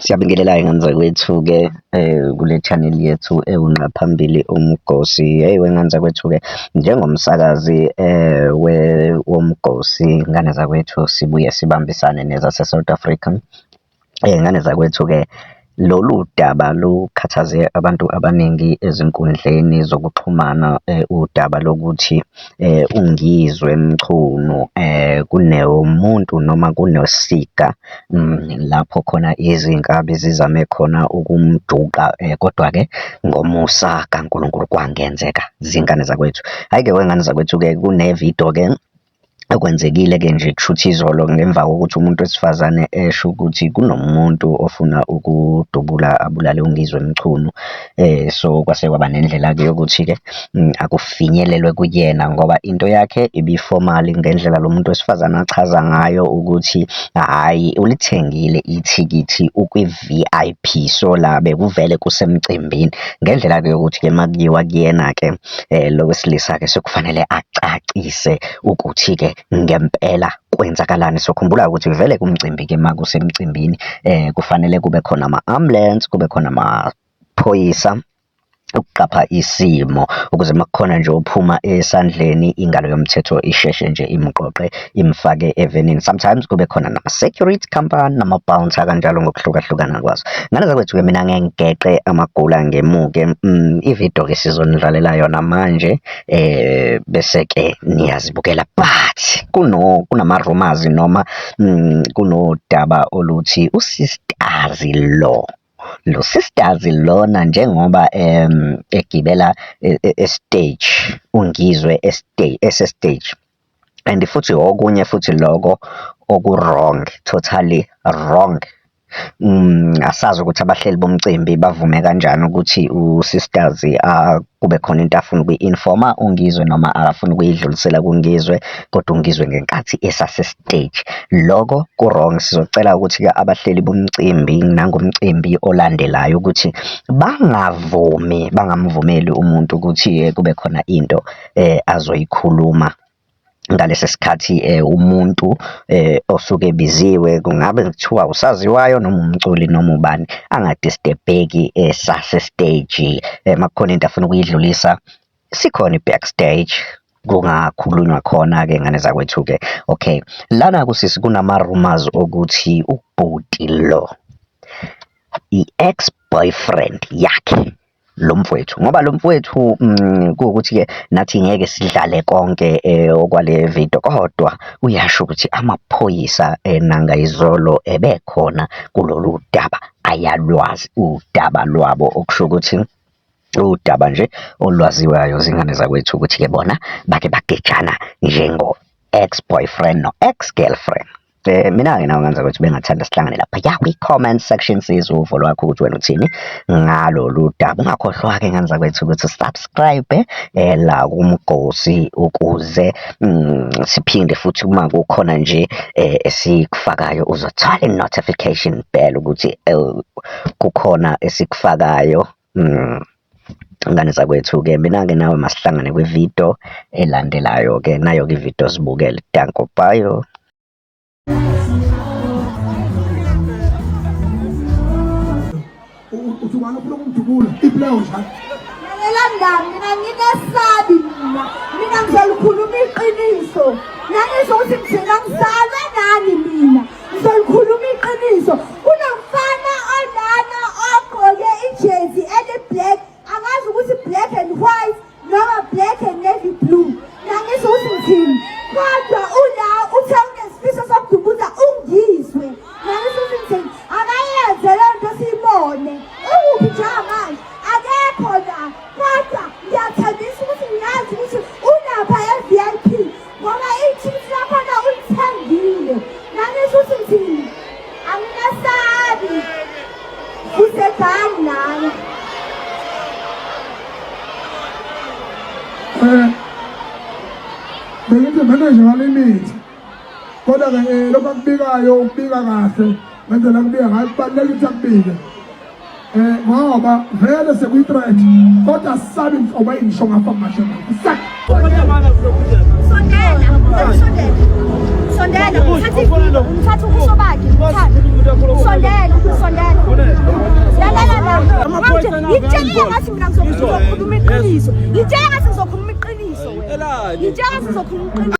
Siyabingelela iy'ngane zakwethu-ke kule channel yethu ewungqa phambili Umgosi. Hheyi wey'ngane zakwethu-ke, njengomsakazi womgosi ngane zakwethu sibuye sibambisane nezase-South Africa. Iy'ngane zakwethu-ke lolu daba lukhathaze abantu abaningi ezinkundleni zokuxhumana, udaba lokuthi uNgizwe Mchunu kunemuntu noma kunesiga lapho khona izinkabi zizame khona ukumjuqa, kodwa-ke ngomusa kaNkulunkulu kwangenzeka zingane zakwethu. Hhayi-ke wey'ngane zakwethu-ke kune-video-ke okwenzekile-ke nje kushuthi izolo ngemva kokuthi umuntu wesifazane esho ukuthi kunomuntu ofuna ukudubula abulale uNgizwe Mchunu. So, kwase kwaba nendlela-ke yokuthi-ke akufinyelelwe kuyena ngoba into yakhe ibi-formal ngendlela lo muntu wesifazane achaza ngayo ukuthi hhayi ulithengile ithikithi ukwi-VIP, so la bekuvele kusemcimbini. Ngendlela-ke yokuthi-ke uma kuyiwa kuyena-ke lo wesilisa-ke sekufanele acacise ukuthi-ke ngempela kwenzakalani. Sokhumbula ukuthi vele kumcimbi-ke uma kusemcimbini kufanele kube khona ama-ambulensi, kube khona amaphoyisa ukuqapha isimo ukuze uma kukhona nje ophuma esandleni, ingalo yomthetho isheshe nje imqoqe imfake evenini. Sometimes kube khona nama-security company, nama-bouncer kanjalo ngokuhlukahlukana kwazo. Ngane zakwethu-ke mina ngeke ngigeqe amagula ngemuke, ividiyo-ke sizonidlalela yona manje bese-ke niyazibukela but kunama-rumours noma kunodaba oluthi usistazi lo, lo sistazi lona njengoba egibela e-stage, uNgizwe ese-stage and futhi okunye futhi loko oku-wrong, totally wrong. Asazi ukuthi abahleli bomcimbi bavume kanjani ukuthi u-sisters kube khona into afuna ukuyi-inform-a uNgizwe noma akafuna ukuyidlulisela kuNgizwe, kodwa uNgizwe ngenkathi esase-stage. Loko ku-wrong, sizocela ukuthi-ke abahleli bomcimbi nangomcimbi olandelayo ukuthi bangavumi, bangamvumeli umuntu ukuthi kube khona into azoyikhuluma ngalesi sikhathi umuntu osuke ebiziwe, kungabe kuthiwa usaziwayo noma umculi noma ubani, anga-disturb-eki esase-stage. Uma kukhona into afuna ukuyidlulisa, sikhona i-back stage, kungakhulunywa khona-ke ngane zakwethu-ke. Okay, lana kusisi kunama-rumours okuthi ubhuti lo, i-ex boyfriend yakhe lo mfowethu ngoba lo mfowethu kuwukuthi-ke nathi ngeke sidlale konke okwale video kodwa uyasho ukuthi amaphoyisa nangayizolo ebekhona kulolu daba ayalwazi udaba lwabo okusho ukuthi udaba nje olwaziwayo zingane zakwethu ukuthi-ke bona bake bagejana njengo-ex boyfriend no-ex girlfriend. Mina-ke nawe ngenza ukuthi bengathanda sihlangane laphaya kwi-comment section sizwe uvo lwakho ukuthi wena uthini ngalolu daba. Ungakhohlwa-ke ngane zakwethu ukuthi subscribe la kuMgosi ukuze siphinde futhi uma kukhona nje esikufakayo uzothola i-notification bell ukuthi kukhona esikufakayo. Ngane zakwethu-ke mina-ke nawe masihlangane kwividiyo elandelayo-ke nayo-ke ividiyo sibukele. Danko, bye. Uthi ubani ofuna ukumdubula ibulawo njalo. Lalelani la mina nginesabi mina mina ngizolikhuluma iqiniso nangizwa ukuthi ngithina ngisalwe nani mina ngizolikhuluma iqiniso kunomfana olana ogqoke ijezi eli-black angazi ukuthi black and white noma black and navy blue nangizwa ukuthi ngithini kodwa ula uthe unesifiso sokudubuza ungizwe nangizwa ukuthi ngithini akayenze leyo nto siyibone ukuphi njengamanje akekho la kodwa ngiyathembisa ukuthi ngiyazi ukuthi ulapha e-V_I_P ngoba ithikithi lakhona ulithengile nangizwa ukuthi ngithini anginasabi usegani nami. Bengithi manager walimithi kodwa-ke lokhu akubikayo ukubika kahle ngendlela akubika ngayo kubalulekile ukuthi akubike ngoba vele sekuyi-threat kodwa asisabi nhlobo engisho ngapha ngasho ngapha. Sondela, sondela. Sondela, uthatha ividiyo, ngithatha ubuso bakhe, ngithatha. Sondela, sondela. Ngitshela ngathi mina ngizokhuluma iqiniso. Ngitshela ngathi ngizokhuluma iqiniso wena. Ngitshela ngathi ngizokhuluma iqiniso.